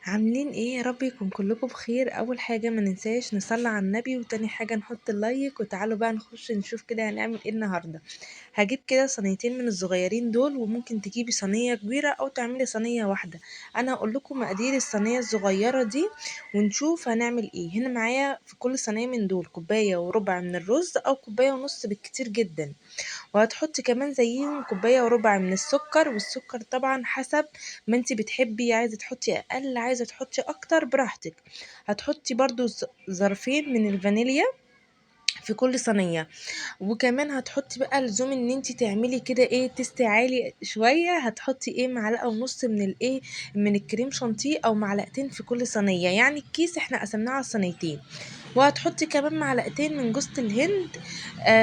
عاملين ايه؟ يا رب يكون كلكم بخير. اول حاجة ما ننساش نصلي على النبي، وتاني حاجة نحط ال like، وتعالوا بقى نخش نشوف كده هنعمل ايه النهارده. هجيب كده صينيتين من الصغيرين دول، وممكن تجيبي صينية كبيرة او تعملي صينية واحدة. انا هقول لكم مقادير الصينية الصغيرة دي ونشوف هنعمل ايه. هنا معايا في كل صينية من دول كوباية وربع من الرز او كوباية ونص بالكتير جدا، وهتحطي كمان زيهم كوباية وربع من السكر. والسكر طبعا حسب ما انتي بتحبي، عايزه تحطي اقل عايزه تحطي اكتر براحتك. هتحطي برضو ظرفين من الفانيليا في كل صينية، وكمان هتحطي بقى لزوم ان انتي تعملي كده ايه taste عالي شوية، هتحطي ايه معلقه ونص من الايه من الكريم شانتيه او معلقتين في كل صينية، يعني الكيس احنا قسمناه على صينيتين. وهتحطي كمان معلقتين من جوزة الهند،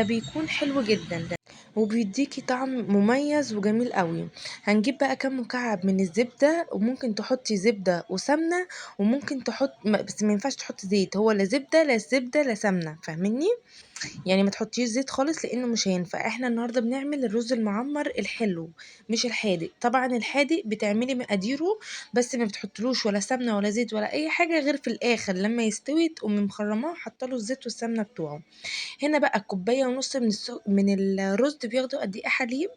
بيكون حلو جدا وبيديكي طعم مميز وجميل قوي. هنجيب بقى كام مكعب من الزبدة، وممكن تحطي زبدة وسمنة، وممكن تحط بس ما ينفعش تحطي زيت، هو لا زبدة لا زبدة لا سمنة، فاهميني؟ يعني ما تحطيش زيت خالص لانه مش هينفع. احنا النهارده بنعمل الرز المعمر الحلو مش الحادق. طبعا الحادق بتعملي مقاديره بس ما بتحطلوش ولا سمنه ولا زيت ولا اي حاجة غير في الاخر لما يستوي تقومي مخرماه وحاطه له الزيت والسمنه بتوعه. هنا بقى كوباية ونص من الرز بياخدوا قد ايه حليب؟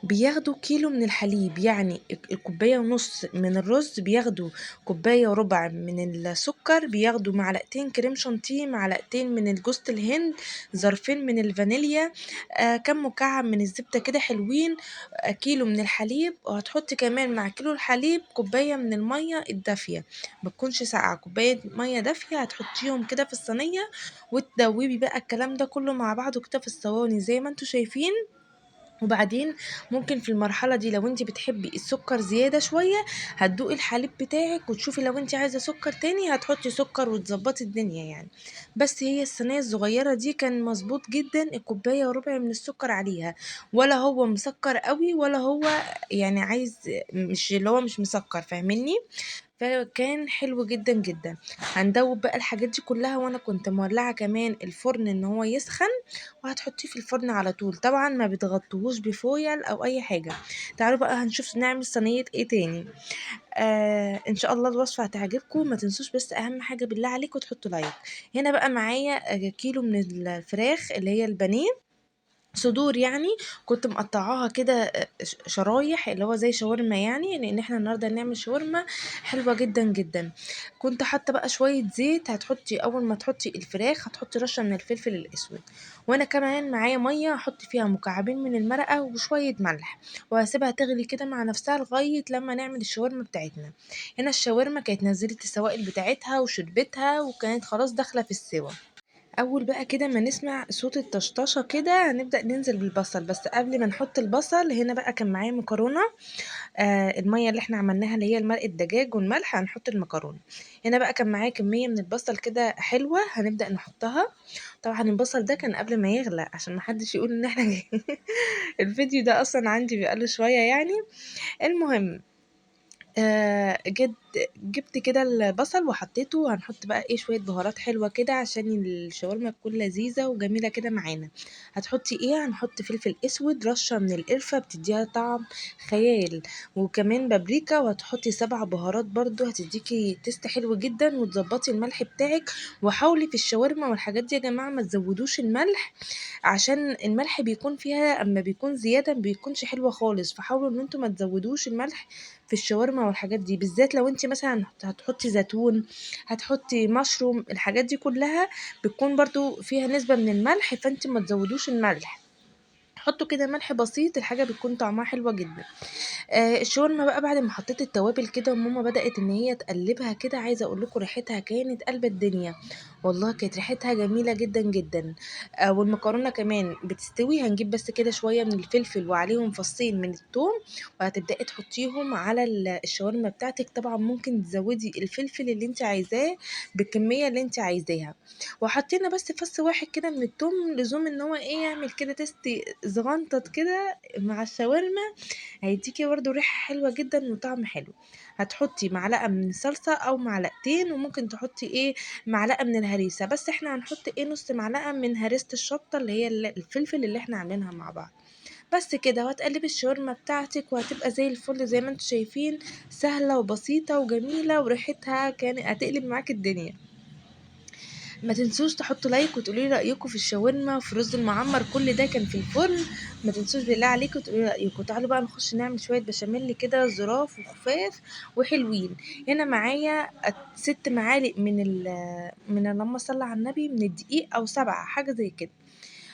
بياخدوا كيلو من الحليب، يعني الكوباية ونص من الرز بياخدوا كوباية وربع من السكر، بياخدوا معلقتين كريم شانتيه، معلقتين من الجوزة الهند، ظرفين من الفانيليا، كم مكعب من الزبدة كده حلوين، كيلو من الحليب. وهتحطي كمان مع كيلو الحليب كوباية من المية الدافيه، ما تكونش ساقعه، كوباية مية دافيه هتحطيهم كده في الصينية، وتدوبي بقى الكلام ده كله مع بعضه كده في الصواني زي ما انتوا شايفين. وبعدين ممكن في المرحلة دي لو انتي بتحبي السكر زيادة شوية هتدوقي الحليب بتاعك وتشوفي لو انتي عايزة سكر تاني هتحطي سكر وتظبطي الدنيا يعني. بس هي الصينية الصغيرة دي كان مظبوط جدا الكوباية وربع من السكر عليها، ولا هو مسكر قوي ولا هو يعني عايز مش اللي هو مش مسكر، فاهميني؟ فكان حلو جدا جدا. هندوب بقى الحاجات دي كلها، وانا كنت مولعه كمان الفرن ان هو يسخن، وهتحطيه في الفرن على طول. طبعا ما بتغطوهوش بفويل او اي حاجة. تعالوا بقى هنشوف نعمل صينية ايه تاني. ان شاء الله الوصفة هتعجبكم. ما تنسوش بس اهم حاجة بالله عليكم تحطوا like. هنا بقى معايا كيلو من الفراخ اللي هي البانيه صدور، يعني كنت مقطعاها كده شرايح اللي هو زي شاورما يعني، لان احنا النهارده هنعمل شاورما حلوة جدا جدا. كنت حاطه بقى شوية زيت. هتحطي اول ما تحطي الفراخ هتحطي رشه من الفلفل الاسود، وانا كمان معايا مية هحط فيها مكعبين من المرقه وشوية ملح، وهسيبها تغلي كده مع نفسها لغاية لما نعمل الشاورما بتاعتنا. هنا الشاورما كانت نزلت السوائل بتاعتها وشربتها وكانت خلاص داخله في السوا. اول بقى كده ما نسمع صوت الطشطشه كده هنبدا ننزل بالبصل. بس قبل ما نحط البصل هنا بقى كان معايا مكرونه، المية اللي احنا عملناها اللي هي المرق الدجاج والملح، هنحط المكرونه. هنا بقى كان معايا كمية من البصل كده حلوة هنبدا نحطها. طبعا البصل ده كان قبل ما يغلى عشان ما حدش يقول ان احنا الفيديو ده اصلا عندي بقاله شوية يعني. المهم جبت كده البصل وحطيته. هنحط بقى ايه شوية بهارات حلوة كده عشان الشاورما تكون لذيذة وجميلة كده معانا. هتحطي ايه؟ هنحط فلفل اسود، رشه من القرفه بتديها طعم خيال، وكمان بابريكا، وهتحطي 7 بهارات برضو هتديكي taste حلو جدا، وتظبطي الملح بتاعك. وحاولي في الشاورما والحاجات دي يا جماعة ما تزودوش الملح، عشان الملح بيكون فيها اما بيكون زيادة ما بيكونش حلوة خالص. فحاولوا ان انتوا ما تزودوش الملح في الشاورما والحاجات دي، بالذات لو انت مثلا هتحطي زيتون، هتحطي مشروم، الحاجات دي كلها بتكون برضو فيها نسبة من الملح، فانت ما تزودوش الملح، حطوا كده ملح بسيط، الحاجة بتكون طعمها حلوة جدا. الشاورما بقى بعد ما حطيت التوابل كده وماما بدأت ان هي تقلبها كده، عايزة اقول لكم ريحتها كانت قلب الدنيا، والله كانت ريحتها جميلة جدا جدا. والمكرونة كمان بتستوي. هنجيب بس كده شوية من الفلفل وعليهم فصين من الثوم، وهتبدأي تحطيهم على الشاورما بتاعتك. طبعا ممكن تزودي الفلفل اللي انت عايزاه بالكمية اللي انت عايزاها. وحطينا بس فص واحد كده من الثوم لزوم ان هو ايه يعمل كده taste زغنطط كده مع الشاورما، هيديكي برضو ريحة حلوة جدا وطعم حلو. هتحطي معلقة من الصلصة او معلقتين، وممكن تحطي ايه معلقة من الهريسة، بس احنا هنحط ايه نص معلقة من هريسة الشطة اللي هي الفلفل اللي احنا عاملينها مع بعض. بس كده. وهتقلبي الشاورما بتاعتك وهتبقى زي الفل زي ما انتم شايفين، سهلة وبسيطة وجميلة، وريحتها كانت هتقلب معاك الدنيا. ما تنسوش تحطوا like وتقولوا لي رايكم في الشاورما وفي الرز المعمر، كل ده كان في الفرن. ما تنسوش بالله عليكم تقولوا لي رايكم. تعالوا بقى نخش نعمل شوية بشاميل كده ظراف وخفاف وحلوين. هنا معايا 6 معالق من اللهم صل على النبي، من الدقيق او 7 حاجة زي كده.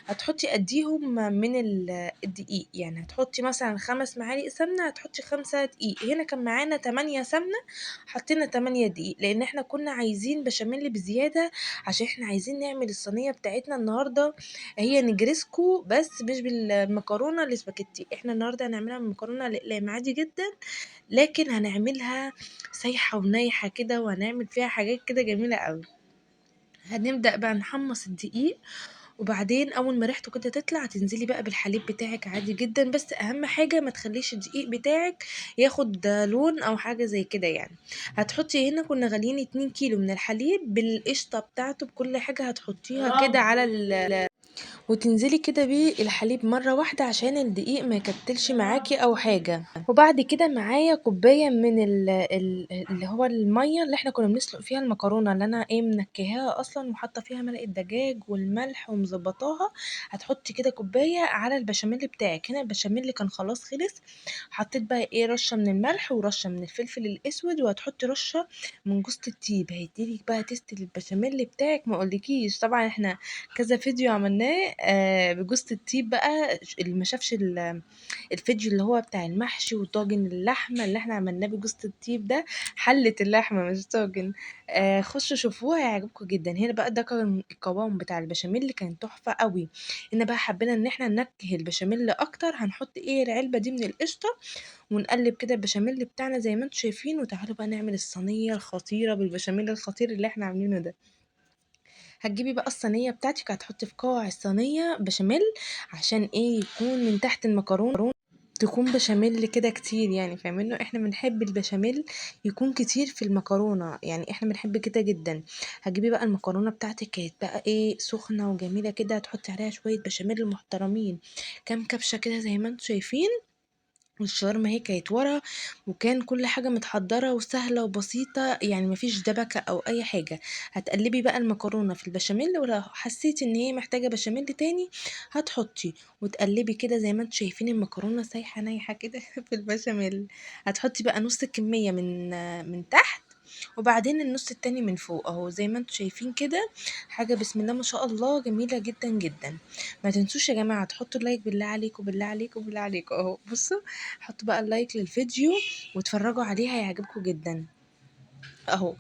هتحطي قديهم من الدقيق، يعني هتحطي مثلا 5 معالق سمنه، هتحطي 5 دقيق. هنا كان معانا 8 سمنه، حطينا 8 دقيق، لان احنا كنا عايزين بشاميل بزيادة عشان احنا عايزين نعمل الصينية بتاعتنا النهارده هي نجرسكو، بس مش بالمكرونه الاسباجيتي. احنا النهارده هنعملها بالمكرونه الاقلام عادي جدا، لكن هنعملها سايحه ونايحه كده، وهنعمل فيها حاجات كده جميلة قوي. هنبدا بقى نحمص الدقيق، وبعدين اول ما ريحته كده تطلع تنزلي بقى بالحليب بتاعك عادي جدا. بس اهم حاجة ما تخليش الدقيق بتاعك ياخد لون او حاجة زي كده. يعني هتحطي هنا كنا غاليين 2 كيلو من الحليب بالقشطه بتاعته بكل حاجة هتحطيها كده على وتنزلي كده بالحليب مرة واحدة عشان الدقيق ما يكتلش معاكي او حاجة. وبعد كده معايا كوباية من اللي هو المية اللي احنا كنا بنسلق فيها المكرونه، اللي انا منكهاها اصلا وحاطه فيها مرقه دجاج والملح ومظبطاها. هتحطي كده كوباية على البشاميل بتاعك. هنا البشاميل كان خلاص خلص، حطيت بقى رشه من الملح ورشه من الفلفل الاسود، وهتحطي رشه من جوزة الطيب، هيديلك بقى taste للبشاميل بتاعك ما اقولكيش. طبعا احنا كذا فيديو عملناه بجوزة الطيب بقى، اللي ما شافش الفيديو اللي هو بتاع المحشي وطاجن اللحمة اللي احنا عملناه بجوزة الطيب ده، حله اللحمة مش طاجن، خشوا شوفوه هيعجبكم جدا. هنا بقى ده كان القوام بتاع البشاميل اللي كان تحفة قوي. هنا بقى حبينا ان احنا ننكه البشاميل اكتر، هنحط العلبة دي من القشطه ونقلب كده البشاميل بتاعنا زي ما انتم شايفين. وتعالوا بقى نعمل الصينية الخطيرة بالبشاميل الخطير اللي احنا عاملينه ده. هتجيبي بقى الصينية بتاعتك، هتحطي في قاع الصينية بشاميل عشان يكون من تحت المكرونه تكون بشاميل كده كتير، يعني فاهمين احنا بنحب البشاميل يكون كتير في المكرونه، يعني احنا بنحب كده جدا. هتجيبي بقى المكرونه بتاعتك كانت بقى سخنة وجميلة كده، هتحطي عليها شوية بشاميل محترمين، كام كبشة كده زي ما انتم شايفين. والشاورما هي كانت ورا، وكان كل حاجة متحضرة وسهلة وبسيطة، يعني مفيش دبكة أو أي حاجة. هتقلبي بقى المكرونة في البشاميل، ولو حسيتي إن هي محتاجة بشاميل تاني هتحطي، وتقلبي كده زي ما انتم شايفين المكرونة سايحة نايحة كده في البشاميل. هتحطي بقى نص الكمية من تحت، وبعدين النص التاني من فوق اهو زي ما انتم شايفين كده. حاجة بسم الله ما شاء الله جميلة جدا جدا. ما تنسوش يا جماعة تحطوا ال like بالله عليكم، بالله عليكم، بالله عليكم اهو. بصوا حطوا بقى ال like للفيديو واتفرجوا عليها هيعجبكم جدا اهو.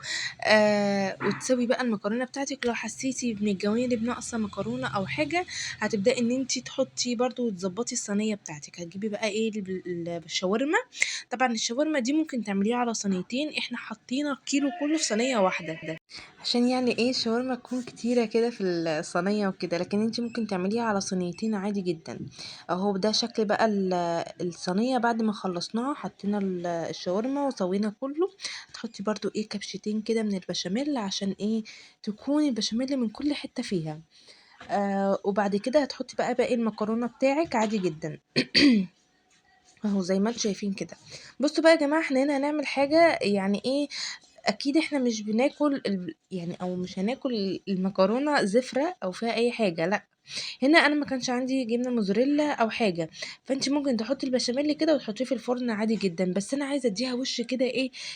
وتسوي بقى المكرونه بتاعتك. لو حسيتي من الجوانب ناقصه مكرونه او حاجة هتبداي ان انتي تحطي برضو وتظبطي الصينية بتاعتك. هتجيبي بقى الشاورما. طبعا الشاورما دي ممكن تعمليها على صينيتين، احنا حاطين الكيلو كله في صينية واحدة عشان يعني الشاورما تكون كتيرة كده في الصينية وكده، لكن انتي ممكن تعمليها على صينيتين عادي جدا اهو. ده شكل بقى الصينية بعد ما خلصناها، حطينا الشاورما وسوينا كله. تحطي برضو كبشتين كده من البشاميل عشان تكون البشاميل من كل حتة فيها. وبعد كده هتحطي بقى باقي المكرونه بتاعك عادي جدا اهو زي ما انتم شايفين كده. بصوا بقى يا جماعة، احنا هنا هنعمل حاجة يعني اكيد احنا مش بناكل يعني او مش هناكل المكرونه زفره او فيها اي حاجة، لا. هنا انا ما كانش عندي جبنه موزاريلا او حاجة، فانت ممكن تحطي البشاميل كده وتحطيه في الفرن عادي جدا، بس انا عايزه اديها وش كده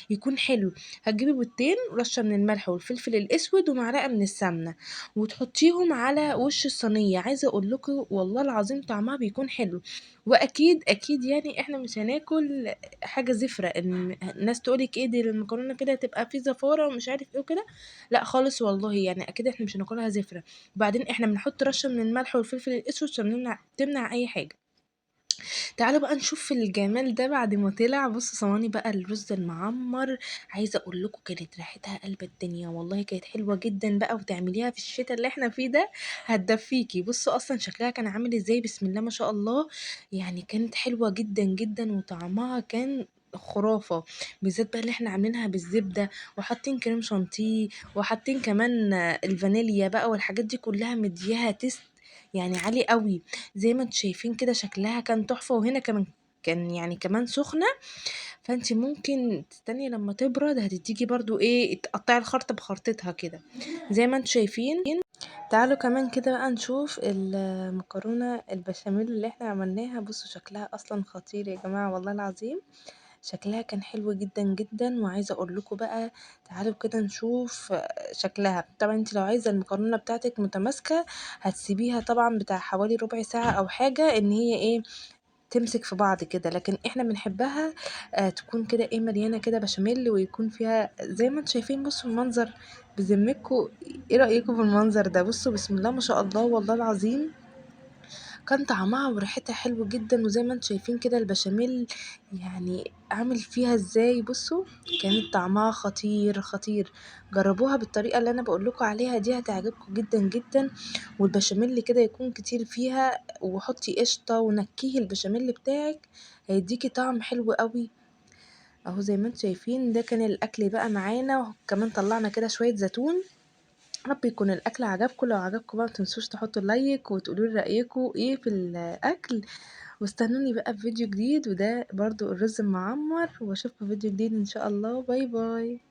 يكون حلو. هتجيبي بيضتين، رشه من الملح والفلفل الاسود ومعلقة من السمنة، وتحطيهم على وش الصينية. عايزه اقول لكم والله العظيم طعمها بيكون حلو، واكيد اكيد يعني احنا مش هناكل حاجة زفره ان الناس تقولك ايه دي المكرونه كده تبقى في زفاره ومش عارف ايه وكده، لا خالص والله، يعني اكيد احنا مش هناكلها زفره. وبعدين احنا بنحط رشه من الملح والفلفل الاسود عشان تمنع اي حاجة. تعالوا بقى نشوف الجمال ده بعد ما طلع. بصوا صواني بقى الرز المعمر، عايزه اقول لكم كانت ريحتها قلب الدنيا والله، كانت حلوة جدا بقى، وتعمليها في الشتاء اللي احنا فيه ده هتدفيكي. بصوا اصلا شكلها كان عامل ازاي، بسم الله ما شاء الله، يعني كانت حلوة جدا جدا وطعمها كان خرافه، بالذات بقى اللي احنا عاملينها بالزبده وحاطين كريم شانتيه وحاطين كمان الفانيليا بقى والحاجات دي كلها، مدياها taste يعني عالي قوي. زي ما انتم شايفين كده شكلها كان تحفة، وهنا كمان كان يعني كمان سخنة، فانت ممكن تستني لما تبرد هتديكي برضو ايه، تقطعي الخرطة بخرطتها كده زي ما انتم شايفين. تعالوا كمان كده بقى نشوف المكرونة البشاميل اللي احنا عملناها. بصوا شكلها اصلا خطير يا جماعة، والله العظيم شكلها كان حلو جدا جدا. وعايزة اقول لكم بقى تعالوا كده نشوف شكلها. طبعا انت لو عايزة المكرونة بتاعتك متماسكة هتسيبيها طبعا بتاع حوالي ربع ساعة او حاجة ان هي ايه تمسك في بعض كده، لكن احنا بنحبها تكون كده ايه مليانة كده بشاميل، ويكون فيها زي ما انتم شايفين. بصوا المنظر بذمتكم ايه رايكم في المنظر ده؟ بصوا بسم الله ما شاء الله، والله العظيم كان طعمها وريحتها حلو جدا. وزي ما انتم شايفين كده البشاميل يعني عامل فيها ازاي، بصوا كانت طعمها خطير خطير. جربوها بالطريقة اللي انا بقول لكم عليها دي، هتعجبكم جدا جدا. والبشاميل كده يكون كتير فيها، وحطي قشطه ونكهي البشاميل بتاعك، هيديكي طعم حلو قوي. اهو زي ما انتم شايفين ده كان الاكل بقى معانا، وكمان طلعنا كده شوية زيتون. رب يكون الاكل عجبكم، لو عجبكم بقى متنسوش تحطوا like وتقولوا لي رايكم ايه في الاكل، واستنوني بقى في فيديو جديد. وده برضو الرز المعمر، واشوفكم في فيديو جديد ان شاء الله. bye bye.